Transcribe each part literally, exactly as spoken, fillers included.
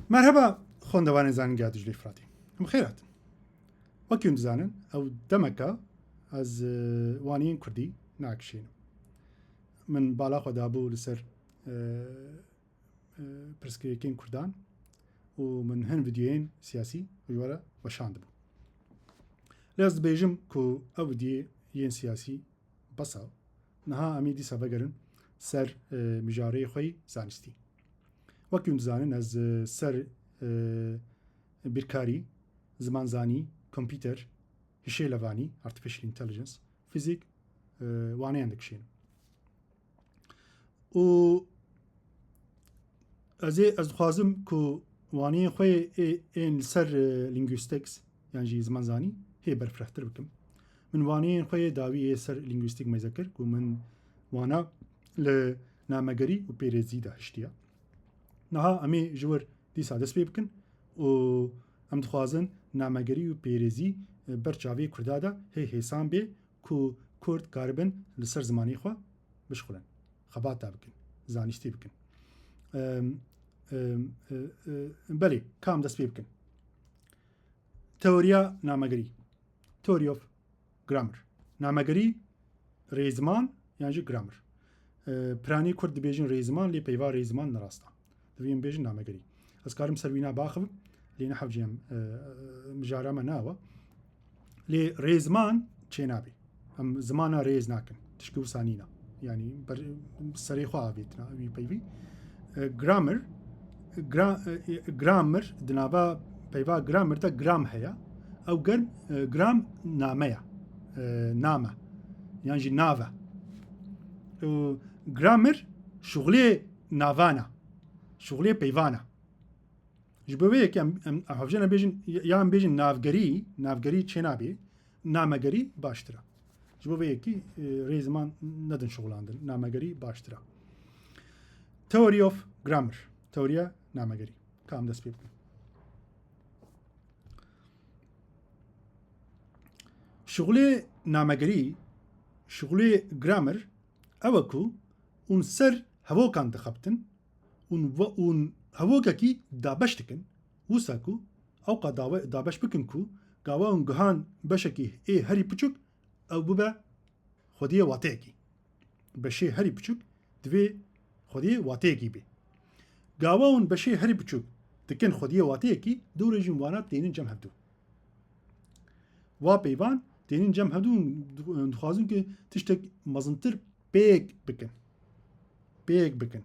Merheba, xwendevanên Zanîngeha Diclê Firatê. Em xêr hatin. Wekî hûn dizanin, ew demeka ez, e, waniyên kurdî nakişênim. Min bala xwe dabû li ser, e, e, pirsgirêkên kurdan û min hin vîdeoyên siyasî ji we re weşandibû. Lê ez dibêjim ku ew vîdeoyên siyasî bes e. Niha em ê dîsa vegerin ser, e, mijareyê xwe yî zanistî. Wekî hûn dizanin, ez, e, ser, e, bîrkarî, zimanzanî, kompîter, hişê levanî, artificial intelligence, fîzîk, e, waneyan dikişînim. Û ez ê, ez dixwazim ku waniyên xwe yê ê-, ên li ser, e, linguistics, yan jî zimanzanî, hê berfirehtir bikim. Min waniyên xwe yê dawî yê ser linguistik meyze kir ku min wana li namegerî û pêrêzî de hiştiye. Niha em ê ji wir dîsa dest pê bikin û em dixwazin namegerî û pêrêzî, e, ber çavê kurda de hê hêsan bê ku kurd karibin li ser zimanê xwe bişxulin, xebata bikin, zanîstî bikin. Em, em, e, e, belê, ka em dest pê bikin. Teoriya namegerî. Theory of grammar. Namegerî, rêziman yan jî grammar. E, piranî kurd dibêjin rêziman, lê peyva rêziman ne rast e. Divê em bêjin namegerî. Ez karim ser wîna biaxivim, lê ne hewce em, e, e, mijara me nawe. Lê rêziman çênabe. Em zimana rêz nakin. Tişkî wisa nîne. Yanî ber-, serê xwe avêtina wî peyvî. E, grammar, gra-, e, e, grammar, di nava peyva grammar de gram heye. Ew germ, e, gram name ye. E, name. Yan jî nav e. E, grammar şuxulê navan e. Şuxulê peyvan e. Ji bo vê yekê em, em, em hevjene bêjin, ya em bêjin navgerî, navgerî çênabê, namegerî baştir e. Ji bo vê yekî, e, rê ziman nedin şixulandin, namegerî baştir e. Theory of grammar, teoriya namegerî. Ka em dest pê bikin. Şixulê namegerî, şixulê grammar, ew e ku hûn ser hevokan dixebitin, hûn ve-, hûn hevokekî dabeş dikin, wisa ku ewqa dawe-, dabeş bikin ku gava hûn gihan beşekî ê herî piçûk ew bibe xwediyê wateyekî. Beşê herî piçûk divê xwediyê wateyekî bê. Gava hûn beşê herî piçûk dikin xwediyê wateyekî, dû rê jî wana tênin cem hevdû. Wa peyvan tênin cem hevdû, dixwazin ku tiştek mezintir pêk bikin. Pêk bikin.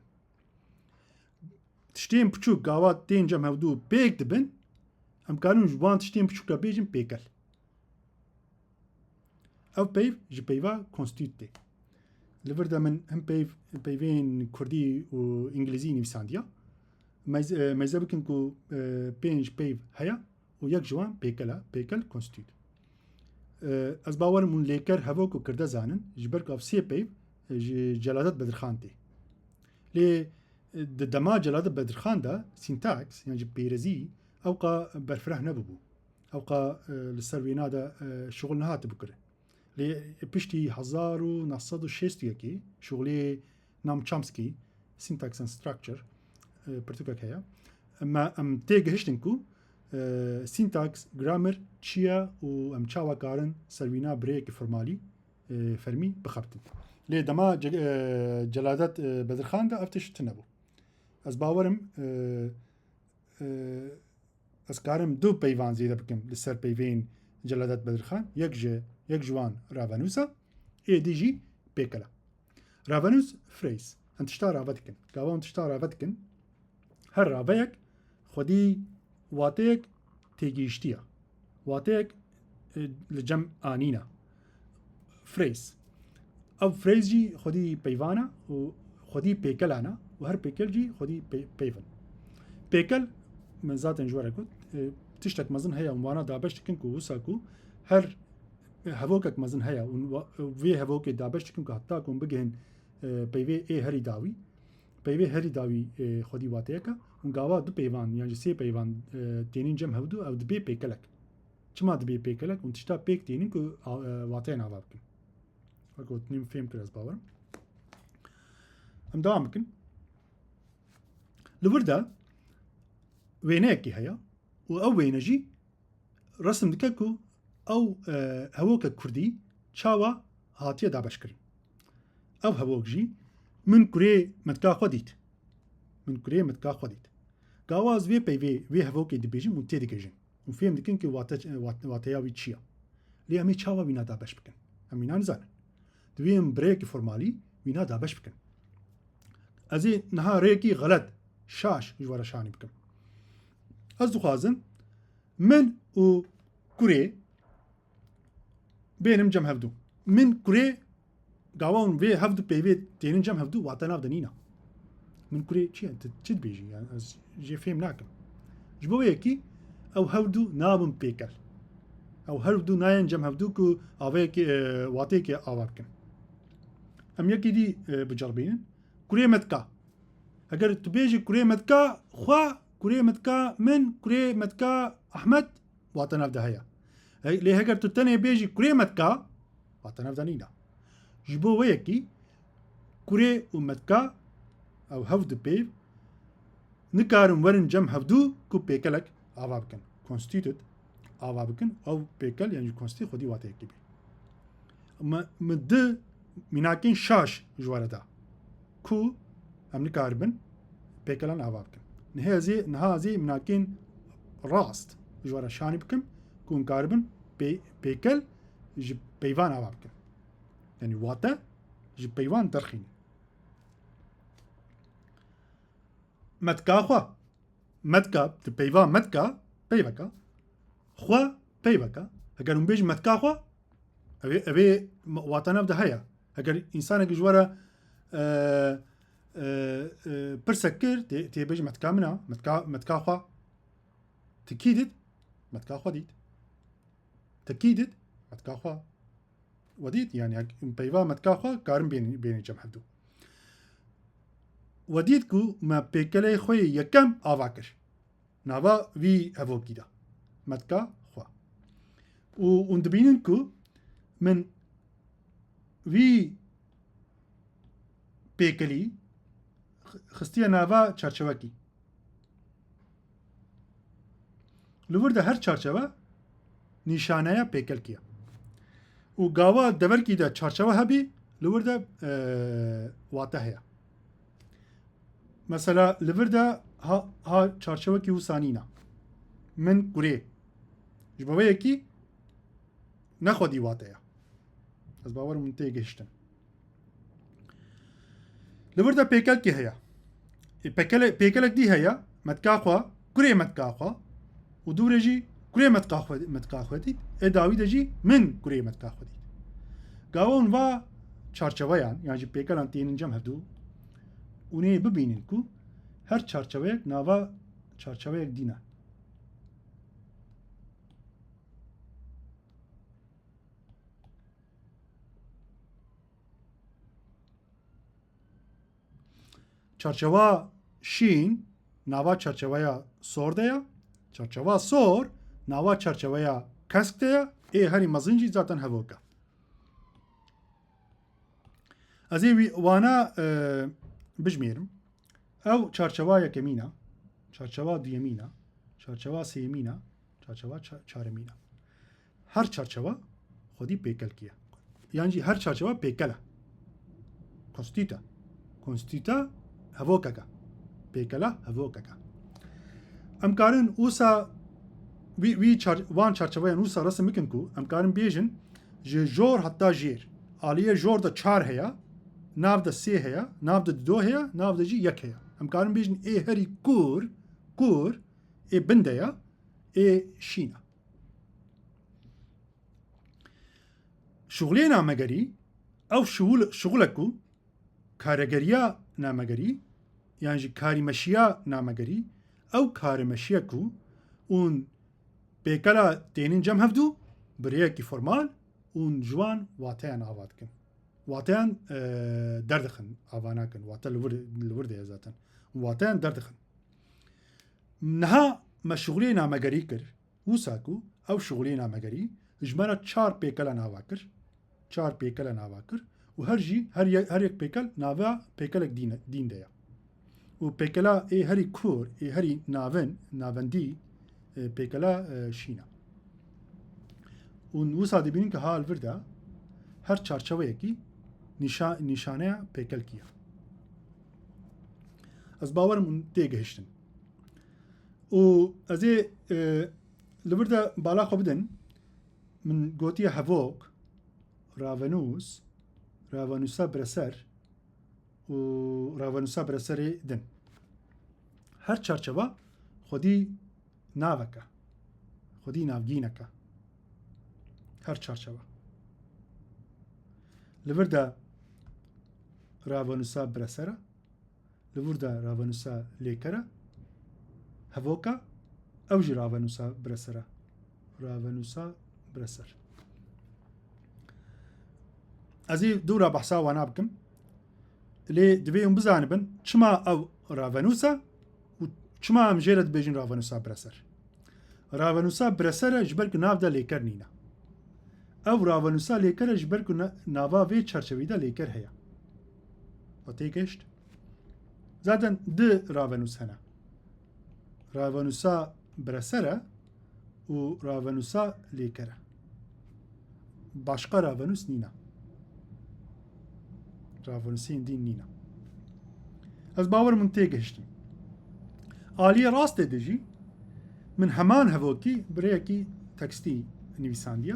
Tiştên piçûk gawa tên cem hevdû pêk dibin, em karin ji wan tiştên piçûk re bêjin pêkel. Ev peyv ji peyva konstît tê. Li vir de min him peyv, peyvên kurdî û îngilîzî nivîsandiya. Meyz-, e, meyze bikin ku, e, pênc peyv heye û yek ji wan pêkel e, pêkel konstît. E, ez bawerim hûn lêker hevok û kirde zanin, ji ber ku ev sê peyv, e, ji Celadet Bedirxan tê. Lê, e, di dema Celadet Bedirxan de sîntaks, yan jî pêrezî, ewqa berfireh nebûbû. Ewqa, e, li ser wêna de, e, şixul nehatibû kirin. Lê piştî hezar û neh sed û şêst û yekê şixulê Nam Chomsky, Syntax and Structure, e, pirtûkek heye. Me, em têgihiştin ku, e, syntax, grammar çi ye û em çawa karin ser wîna bi rêyekî formalî, e, fermî bixebitin. Lê dema ce-, e, Celadet, e, Bedirxan de ev tişt tune bû. Ez bawerim, e, e, ez karim du peyvan zêde bikim li ser peyvên Celadet Bedirxan. Yek ji, yek ji wan ravenûs e, ê dî jî pêkel e. Ravenûs, phrase. Em tişta rave dikin. Gava em tişta rave dikin, her raveyek xwedî wateyek têgihiştî ye. Wateyek, e, li cem anîne. Phrase. Ev phrase jî xwedî peyvan e û xwedî pêkelan e û her pêkel jî xwedî pey-, peyv in. Pêkel, min zaten ji we re got, e, tiştek mezin heye û wana dabeş dikin ku wisa ku her, e, hevokek mezin heye û wa-, vê hevokê dabeş dikin ku heta ku hûn bigihin, e, peyvê ê herî dawî. Peyvê herî dawî, e, xwedî wateyek e. Hûn gava du peyvan yan jî sê peyvan, e, tênin cem hevdû, ew dibê pêkelek. Çima dibê pêkelek? Hûn tişta pêk tênin ku, a, e, wateyên ava bikin. Wek gotinê min fêm kir, ez bawerim. Em dewam bikin. Li vir de wêneyekî heye û ew wêne jî resim dike ku ew, e, hevoke kurdî çawa hatiye dabeşkirin. Ew hevok jî, "Min kurê metka xwe dît. Min kurê metka xwe dît." Gawa ez vê peyvê, vê hevokê dibêjim û têdigihîjin û fêm dikin ku wate-, wat-, wateya wî çi ye. Lê em ê çawa wîna dabeş bikin? Em wîna nizanin. Divê em bi rêyekî formalî wîna dabeş bikin. Ez ê niha rêyekî xelet, şaş ji we re şanî bikim. Ez dixwazim min û kurê bênim cem hevdû. Min kurê, gava hûn vê hevdu peyvê tênin cem hevdû, wate nav de nîna. Min kurê çi ye? Tu çi dibêjî? Yani ez jê fêm nakim. Ji bo wê yekî ew hevdu nabin pêkel. Ew hevdu nayên cem hevdû ku avêyekê, e, wateyekê ava bikin. Em yekî dî, e, biceribînin. Kurê metka. Heger tu bêjî kurê metka xwe, kurê metka min, kurê metka Ahmet, wate nav de heye. He-, lê heger tu tenê bêjî kurê metka, wate nav de nîna. Ji bo wê yekî kurê û metka ew hevdu peyv nikarin werin cem hevdû ku pêkelek ava bikin. Constituted ava bikin, ew pêkel yan jî constitute xwedî wate yekî bî. Me, me di mînakên şaş ji we re da ku em nikaribin pêkelan ava bikin. Niha ez ê, niha ez ê mînakên rast ji we re şanî bikim ku hûn karibin pê-, pêkel ji peyvan ava bikin. Yanî wate ji peyvan derxînin. Metka xwe. Metka, di peyva metka, peyveka. Xwe, peyveka. Heger hûn bêjin metka xwe, ev ê, ev ê wate nav de heye. Heger însanek ji we re, e, e, e, pirsek kir, tê, tê bêjî metka min a, metka, metka xwe. Tu kî dît? Metka xwe dît. Tu kî dît? Metka xwe. We dît, yani, hek-, peyva metka xwe karin bênî, bênî cem hevdû. We dît ku me pêkelê xwe yê yekem ava kir. Nava vî hevokî de. Metka xwe. Û hûn dibînin ku min vî pêkelî x-, xistiye nava çarçewekî. Li wir de her çarçewe nîşaneya pêkelkî ye. Û gava deverkî de çarçewe hebî, li wir de, e, wate heye. Mesela, li vir de ha, ha çarçewekî wisa nîne. Min kurê. Ji bo vê yekî ne xwedî wate ye. Ez bawer im min tê gihiştin. Li vir de pêkelkî heye. Ê, pêkele-, pêkelek dî heye, metka xwe, kurê metka xwe û dû re jî kurê metka xwe, metka xwe dît. Ê dawî de jî min kurê metka xwe dît. Gava hûn va çarçeweyan, yan jî pêkelan tênin cem hevdû, hûn ê bibînin ku her çarçeweyek nava çarçeweyek dîn e. Çarçewa şîn nava çarçeweya sor de ye. Çarçewa sor nava çarçeweya kesk de ye. Ê herî mezin jî zaten hevok e. Ez ê wî wana, e, bijmêrim. Ew çarçewa yekemîn e, çarçewa duyemîn e, çarçewa sêyemîn e, çarçewa ça-, çaremîn e. Her çarçewa xwedî pêkelkî ye. Yan jî her çarçewa pêkel e. Konstîte. Konstîte hevokek e. Pêkele hevokek e. Em karin wisa wî, wî çar-, wan çarçeveyan wisa resim bikin ku em karin bêjin ji jor heta jêr. Aliyê jor de çar heye, nav de sê heye, nav de dido heye, nav de jî yek heye. Em karin bêjin ê herî kûr, kûr, ê bin de ye, ê şîn e. Şuxulê namegerî, ew şuxul-, şuxulek ku karegeriya namegerî, yan jî karîmeşiya namegerî, ew karîmeşiye ku hûn pêkela tênin cem hevdû, bi rêyekî formal, hûn ji wan wateyan ava dikin. Wateyan, e, derdixin, ava nakin. Wate li wir, li wir de ye zaten. Wateyan derdixin. Niha me şuxulê namegerî kir. Wisa ku ew şuxulê namegerî ji me re çar pêkelan ava kir, çar pêkelan ava kir û her jî, her ye-, her yek pêkel nava pêkelek dîn, dîn de ye. û pêkela ê herî kûr, ê herî navin, navendî, e, pêkela, e, şîn e. Û wisa dibînin ke ha li vir de her çarçeweyekî nîşa-, nîşaneya pêkelkî ye. Ez bawerim hûn têgihiştin. Û ez ê, e, li vir de bala xwe bidin, min gotiye hevok, ravenûs, ravenûsa bireser û ravenûsa bireserê din. Her çarçeva xwedî navek e. Xwedî navgînek e. Her çarçeva. Li vir de ravenûsa bireser e. Li vir de ravenûsa lêker e. Hevok e. Ew jî ravenûsa bireser e. Ravenûsa bireser. Ez ê dûra behsa wana bikim. Lê divê hûn bizanibin çima ew ravenûs e û çima em jê re dibêjin ravenûsa bireser. Ravenûsa bireser e ji ber ku nav de lêker nîne. Ew ravenûsa lêker e ji ber ku na-, nava vê çarçevî de lêker heye. We tê gihişt? Zaten du ravenûs hene. Ravenûsa bireser e û ravenûsa lêker e. Başqa ravenûs nîne. Ravenûsên dîn nîne. Ez bawer min tê gihiştin. Aliyê rastê de jî min heman hevokî bi rêyekî tekstî nivîsandiye.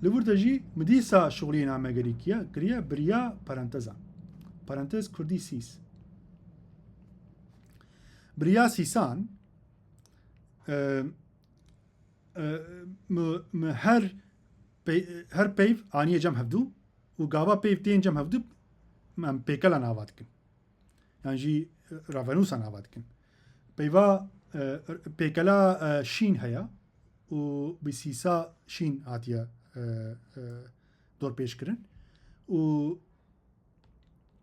Li vir de jî min dîsa şixuliyê namegerî kiye, kiriye bi riya parantezan. Parantez kurdî sîs. Bi riya sîsan, e, e, mi, mi her pey-, her peyv aniye cem hevdû û gava peyv tên cem hevdû em pêkela nava dikin. Yan jî, e, ravenûsa nava dikin. Peyva, e, pêkela, e, şîn heye û bi sîsa şîn hatiye, e, e, dorpêç kirin. Û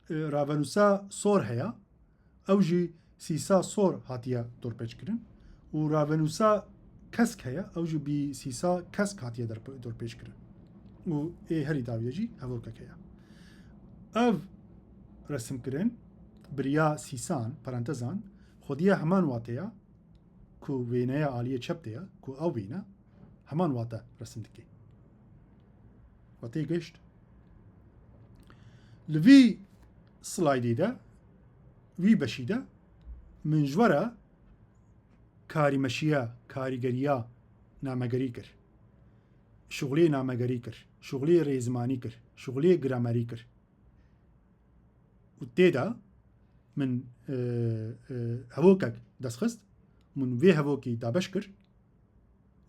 e, ravenûsa sor heye, ew jî sîsa sor hatiye dorpêçkirin û ravenûsa kesk heye, ew jî bi sîsa kesk hatiye derpe-, dorpêçkirin û ê herî dawî de jî hevokek heye. Ev resimkirin bi riya sîsan, parantezan, xwediya heman wateya ku wêneya aliyê çep de ye, ku ew wêne, heman wate resim dike. We tê gihişt? Li vî slaydê de, vî beşî de min ji we re karîmeşiya, karîgeriya namegerî kir. Şixulê namegerî kir. Şixulê rêzimanî kir. Şixulê gramerî kir. Û tê de min, e, e, hevokek destxist, min vê hevokî dabeş kir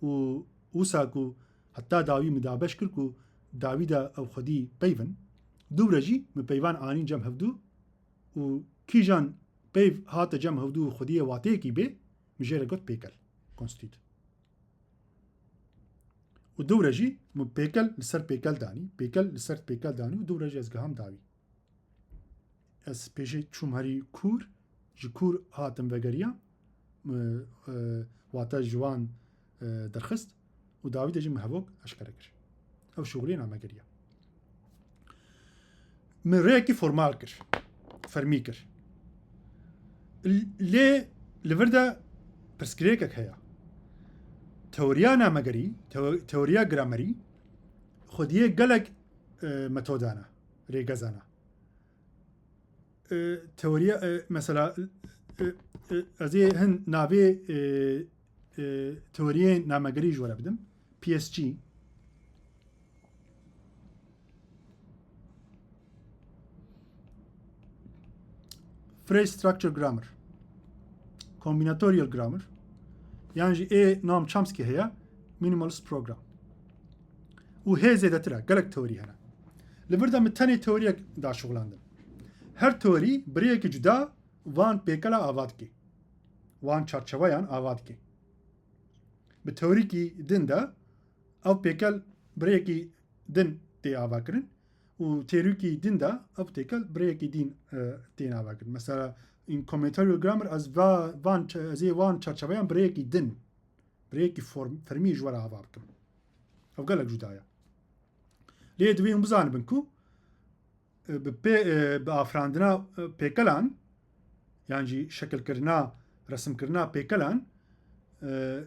û wisa ku heta dawî min dabeş kir ku dawî de ew xwedî peyv in, dû re jî min peyvan anîn cem hevdû û kîjan peyv hate cem hevdû û xwediyê wateyekî bê, min jê re got pêkel, konstît. Û dû re jî min pêkel li ser pêkel danî, pêkel li ser pêkel danî û dû re jî ez giham dawî. Ez pêşê çûm herî kûr, ji kûr hatim vegeriya, e, e, wate ji wan, e, derxist û dawî de jî min hevok eşkere kir. Ew şixulê namegeriya. Min rêyekî formal kir, fermî kir. L-, lê li vir de pirsgirêkek heye. Teoriya namegerî, teo-, teoriya gramerî, xwediyê gelek, e, metodan e, rêgezan e. E, teoriya, e, mesela, e, e, ez ê hin navê, e, e, teoriyên namegerî ji we re bidim. P S G. Phrase Structure Grammar. Combinatorial Grammar. Yan jî ê Noam Chomsky heye, Minimalist Program. Û hê zêdetir e, gelek teorî hene. Li vir de min tenê teoriyek daşixulandin. Her teorî bi rêyekî cuda van pêkela ava dike. Wan çarçeweyan ava dike. Bi teorîkî din de ev pêkel bi rêyekî din tê avakirin û teorîkî din de ev pêkel bi rêyekî din, e, tên avakirin. Mesela, in combinatorial grammar ez va-, van ç-, ez ê wan çarçeweyan bi rêyekî din, bi rêyekî form-, fermî ji we re ava bikim. Ev gelek cuda ye. Lê divê hûn bizanibin ku, e, bi pê-, e, bi afirandina, e, pêkelan yan jî şekilkirina, resimkirina pêkelan, e,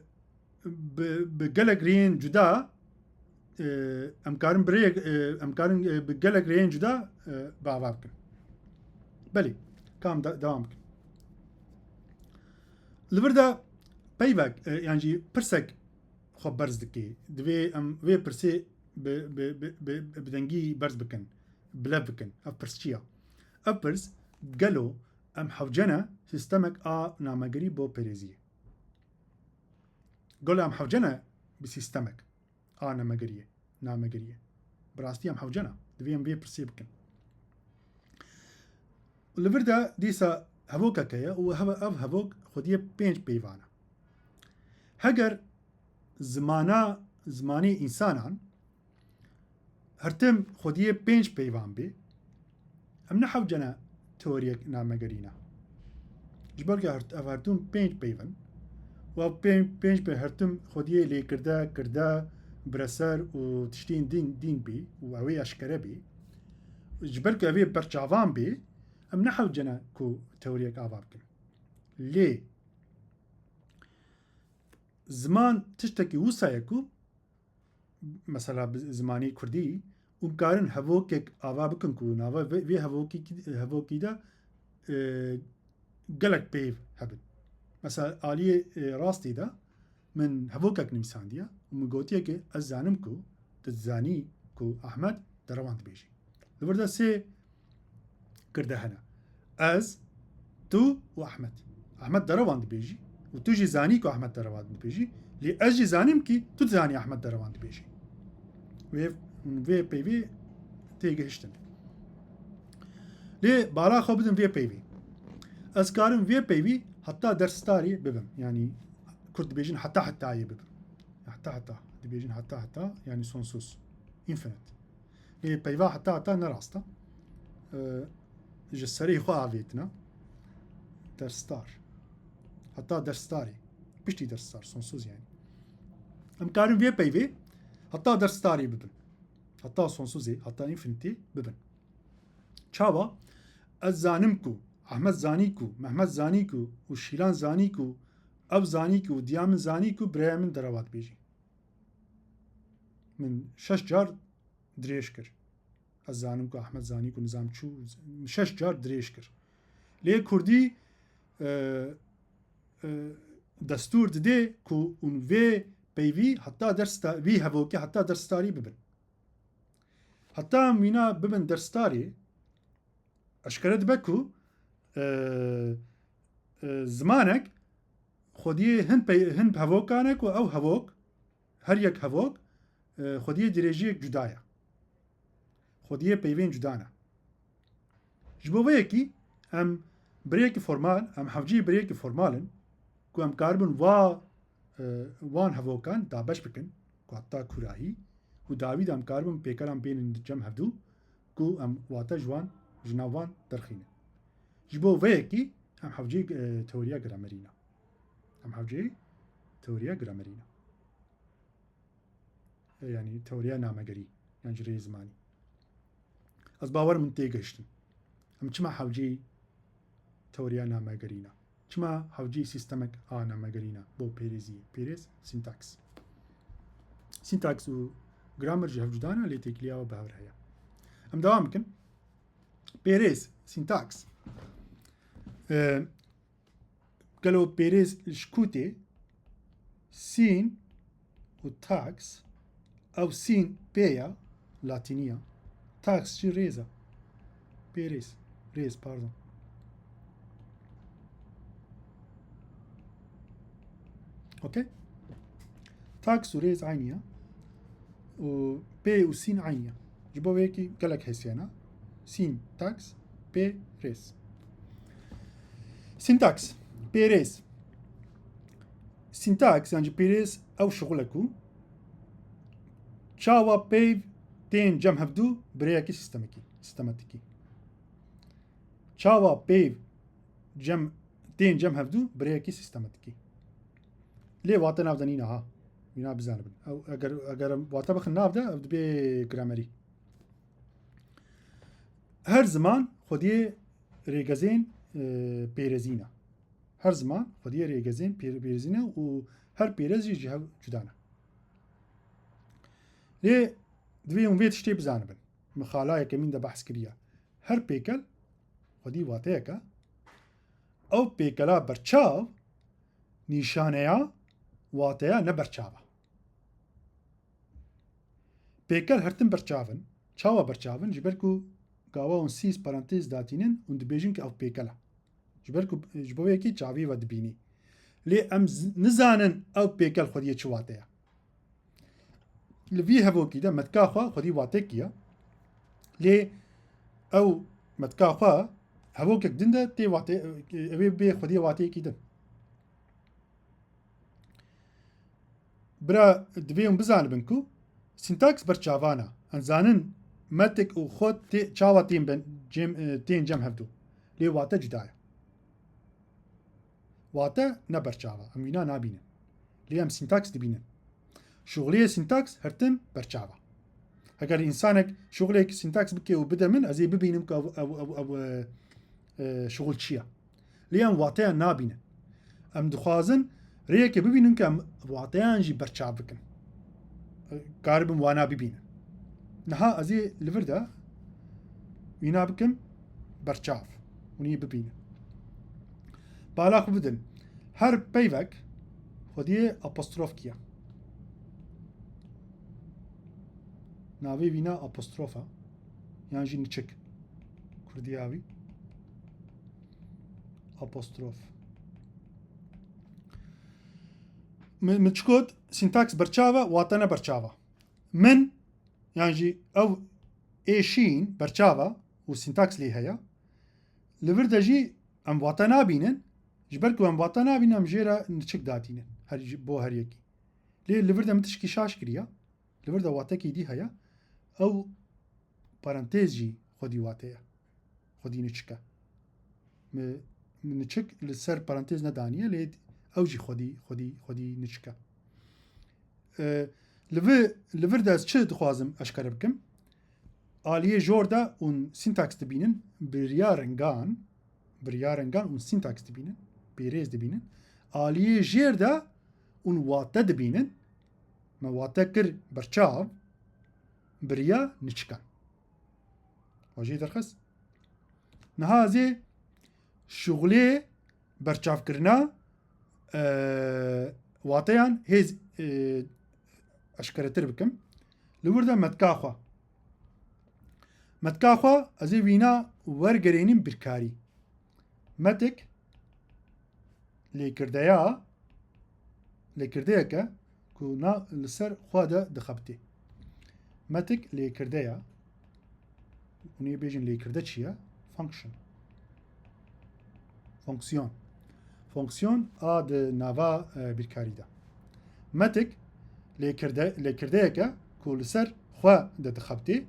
bi, bi gelek rêyên cuda, e, em karin bi rêyek, e, em karin, e, bi gelek rêyên cuda, e, bi ava bikin. Belê, kam de, dewam bikin. Li vir de peyvek, e, yan jî pirsek xwe berz dike. Divê em vê pirsê bi, bi, bi, bi, bi dengî berz bikin, bi lev bikin. Ev pirs çi ya? Ev pirs, gelo em hewce ne sîstemek a namegerî bo pêrêziyê? Gelo em hewce ne bi sîstemek a namegeriyê, namegeriyê? Bi rastî em hewce ne. Divê em vê pirsê bikin. Li vir de dîsa hevokek heye û hev-, ev hevok xwediyê pênc peyvan e. Heger zimana, zimanê însanan her tim xwediyê pênc peyvan bê, em ne hewce ne teoriyek namegerî ne. Ji ber ku her, ev her tim pênc peyv in û ev pênc, pênc peyv her tim xwediyê lêkirde, kirde, bireser û tiştên din, din bî û ew ê eşkere bî. Ji ber ku ev ê berçavan bê, em ne hewce ne ku teoriyek ava bikin. Lê ziman tiştekî wisa ye ku, mesela, bi zimanê kurdî, hûn karin hevokek ava bikin ku nava vê, vê hevokî, hevokî de, e, gelek peyv hebin. Mesela, aliyê, e, rastî de min hevokek nivîsandiye û min gotiye ki ez zanim ku, tu dizanî ku Ahmed derewan dibêjî. Li vir de sê kirde hene. Ez, tu û Ahmed. Ahmed derewan dibêjî û tu jî zanî ku Ahmed derewan dibêjî, lê ez jî zanim ki tu dizanî Ahmed derewan dibêjî. Wê, vê peyvê têgihiştin. Lê bala xwe bidin vê peyvê. Ez karim vê peyvî heta derstarî bibim. Yanî Kurd dibêjin heta hetayê bibim. Heta heta. Dibêjin heta heta, yanî sonsuz. Infinite. Lê peyva heta heta ne rast e. Ee, ji serê xwe avêtine. Derstar. Heta derstarê. Piştî derstar, sonsuz yanî. Em karin vê peyvê heta derstarê bibin. Heta sonsuzê, heta infinitê bibin. Çawa? Ez zanim ku, Ahmed zanî ku, Mehmet zanî ku û Şîlan zanî ku, ev zanî ku, diya min zanî ku biraya min derewa dibêjî. Min şeş car dirêj kir. Ez zanim ku Ahmed zanî ku nizam çû, şeş car dirêj kir. Lê kurdî, e, e, destûr didê ku hûn vê peyvî heta dersta-, vî hevokê heta derstarî bibin. Heta em wîna bibin derstarî, eşkere dibe ku, e, e, zimanek xwediyê hin pey-, hin hevokan e ku ew hevok, her yek hevok, e, xwediyê dirêjiyek cuda ye. Xwediyê peyvên cuda ne. Ji bo vê yekî em bi rêyekî formal, em hevcî bi rêyekî formal in ku em karibin wa, e, wan hevokan dabeş bikin ku heta kûrahî û dawî de em karibin pêkeran bênin cem hevdû ku em wate ji wan, ji nav wan derxînin. Ji bo vê yekî em hevcî, e, teoriya gramerî ne. Em hevcî teoriya gramerî ne. E, yanî teoriya namegerî, yan jî rêzimanî. Ez bawer im hûn têgihiştin. Em çima hewcî teoriya namegerî ne? Çima hewcî sîstemek a namegerî ne bo pêrêziyê? Pêrêz, sîntaks. Sîntaks û gramer ji hev cuda ne, lê têkiliya we bi hev re heye. Em dewam bikin. Pêrêz, sîntaks. E, Gelo pêrêz ji ku tê? Sîn û taks. Ew sîn pê ya, latînî ya. Taks jî rêz e. Pêrêz. Rêz, pardon. Okey? Taks û rêz eynî ya. Û pê û sîn eynî ya. Ji bo vê yekî gelek hêsiyena. Sîn, taks, pê, rêz. Sîntaks, pêrêz. Sîntaks, yan jî pêrêz, ew şixulek û çawa peyv tên cem hevdû bi rêyekî sîstemekî, sîstematîkî. Çawa peyv cem, tên cem hevdû bi rêyekî sîstematîkî. Lê wate nav de nîne ha. Wîna bizanibin. Ew, eger, eger em wate bixin nav de, ev dibe gramerî. Her ziman xwediyê rêgezên e, pêrezîn e. Her ziman xwediyê rêgezên pêr-, pêrezîn e û her pêrez jî ji hev cuda ne. Lê divê hûn vê tiştê bizanibin. Min xala yekemîn de behs kiriye. Her pêkel xwedî wateyek e. Ew pêkela berçav nîşaneya wateya neberçav e. Pêkel her tim berçav in. Çawa berçav in? Ji ber ku gava hûn sîz parantez datînin, hûn dibêjin ku ew pêkel e. Ji ber ku, ji bo yekê çavî ve dibînî. Lê em z-, nizanin ew pêkel xwediyê çi wate ye. Li vî hevokî de metka xwe xwedî watekî ye. Lê ew metka xwe hevokek din de tê wate-, ew ê bê xwediyê wateyekî din. Bira, divê hûn bizanibin ku sîntaks berçavan e. Em zanin metik û xwe tê, çawa tên ben, cem, e, tên cem hevdu. Lê wate cuda ye. Wate ne berçav e. Em wîna nabînin. Lê em sîntaks dibînin. Şuxuliyê sîntaks her tim berçav e. Heger însanek şuxulêk sîntaks bike û bide min, ez ê bibînim ku ev, ev, ev, ev, e, e, şuxul çi ye. Lê em wateyan nabînin. Em dixwazin rêyekê bibînin ku em wateyan jî berçav bikin. Karibin wana bibînin. Niha ez ê li vir de wîna bikim berçav. Hûn ê bibînin. Bala xwe bidin. Her peyvek xwediyê apostrofkî ye. Navê wîna apostrof e. Yan jî niçik. Kurdiya wî. Apostrof. Min, min çi got? Sîntaks berçav e, wate ne berçav e. Min, yan jî ew ê şîn berçav e û sîntaks lê heye. Li vir de jî em wate nabînin. Ji ber ku em wate nabînin, em jê re niçik datînin. Her, ji, bo her yekî. Lê li vir de min tişkî şaş kiriye. Li vir de watekî dî heye. Ew parantez jî xwedî wate ye. Xwedî niçik e. Mi, mi niçik li ser parantez nedaniye, lê ew jî xwedî, xwedî, xwedî niçik e. E, li vi-, li vir de ez çi dixwazim eşkere bikim? Aliyê jor de hûn sîntaks dibînin, bi riya rengan, bi riya rengan hûn sîntaks dibînin, pêrêz dibînin. Aliyê jêr de hûn wate dibînin, me wate kir berçav, bi riya niçikan. Wa jê derxist. Niha ez ê şuxulê berçavkirina, e, wateyan hêz, e, eşkeretir bikim. Li wir de metka xwe. Metka xwe ez ê wîna wergerênim birkarî. Metik lêkirdeya, lêkirdeyeke ku na li ser xwe de dixebitê. Metik lêkirdeya, hûn ê bêjin lêkirde çi ye? Function. Fonksiyon. Fonksiyon a di nava, e, bîrkarî de. Metik lêkirde-, lêkirdeyeke ku li ser xwe de dixebitê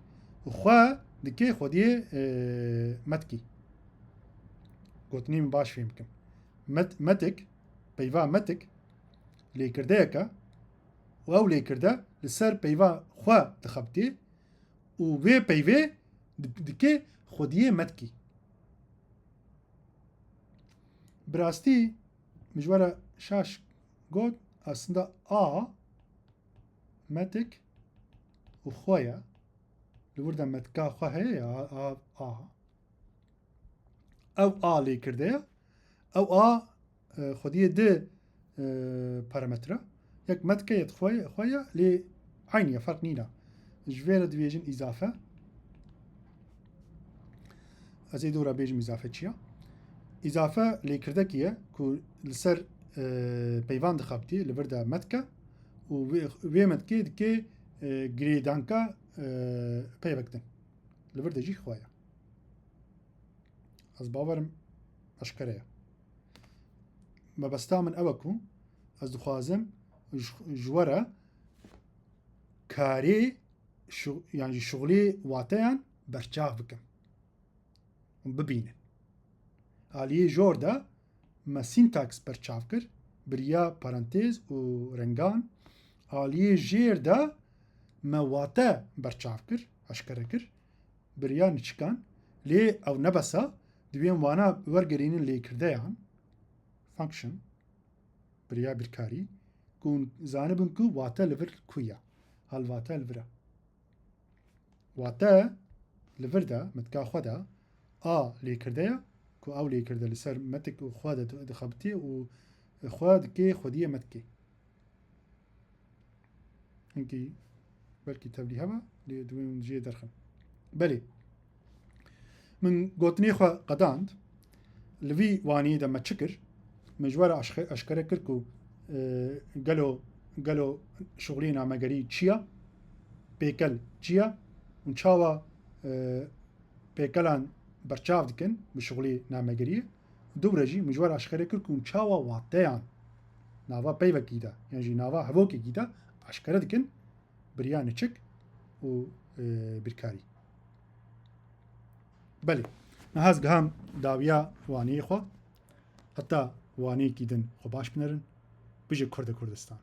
û xwe dike xwediyê, e, metkî. Gotinê min baş fêm bikim. Met-, metik, peyva metik, lêkirdeyeke û ew lêkirde li ser peyva xwe dixebitê û vê peyvê di-, dike xwediyê metkî. Bi rastî, min ji we re şaş got, aslında a metik û xwe ye. Li wir de metka xwe heye ya, a, a. Ew a lêkirde ye. Ew a, e, xwediyê di, e, parametre. Yek metke yek xwe, xwe ye, lê eynî ye, ferq nîne. Ji vê re dibêjin îzafe. Ez ê dora bêjim îzafe çi ye? Îzafe lêkirdekî ye ku li ser, e, peyvan dixebitî, li vir de metke û wê, wê metkê dike, e, girêdanka, e, peyvek din. Li vir de jî xwe ye. Ez bawerim eşkere ye. Mebesta min ew e ku ez dixwazim ji, ji we re karê şu-, yan jî şuxulê wateyan berçav bikim û bibînin. Aliyê jor de me sîntaks berçav kir, bi riya parantez û rengan. Aliyê jêr de me wate berçav kir, eşkere kir, bi riya niçikan. Lê ew ne bes e, Divê em wana wergerînin lêkirdeyan, function, biriya birkarî, ku hûn zanibin ku wate li vir ku ye. Halwate li vir e. Wate li vir de, metka xwe de, a lêkirde ye, ku ew lêkirde li ser metik û xwe de dixebitî û xwe dikê xwediyê metikê. Hinkî belkî tevlî hebe, lê divê hûn jê derxin. Belê. Min gotinê xwe qedand. Li vî wanî de me çi kir? Min ji we re aşxe-, eşkere kir ku, e, gelo, gelo şixulî namegerî çi ye? Pêkel çi ye? Hûn çawa, e, pêkelan berçav dikin bi şixulî namegeriyê? Dû re jî min ji we re aşkere kir ku hûn çawa wateyan, nava peyvekî de, yan jî nava hevokekî de aşkere dikin, biriya niçik û, e, birkarî. Belê, niha ez giham dawiya waneyê xwe. Heta waneyekî din xwe baş binerin. Bije Kurde Kurdistan.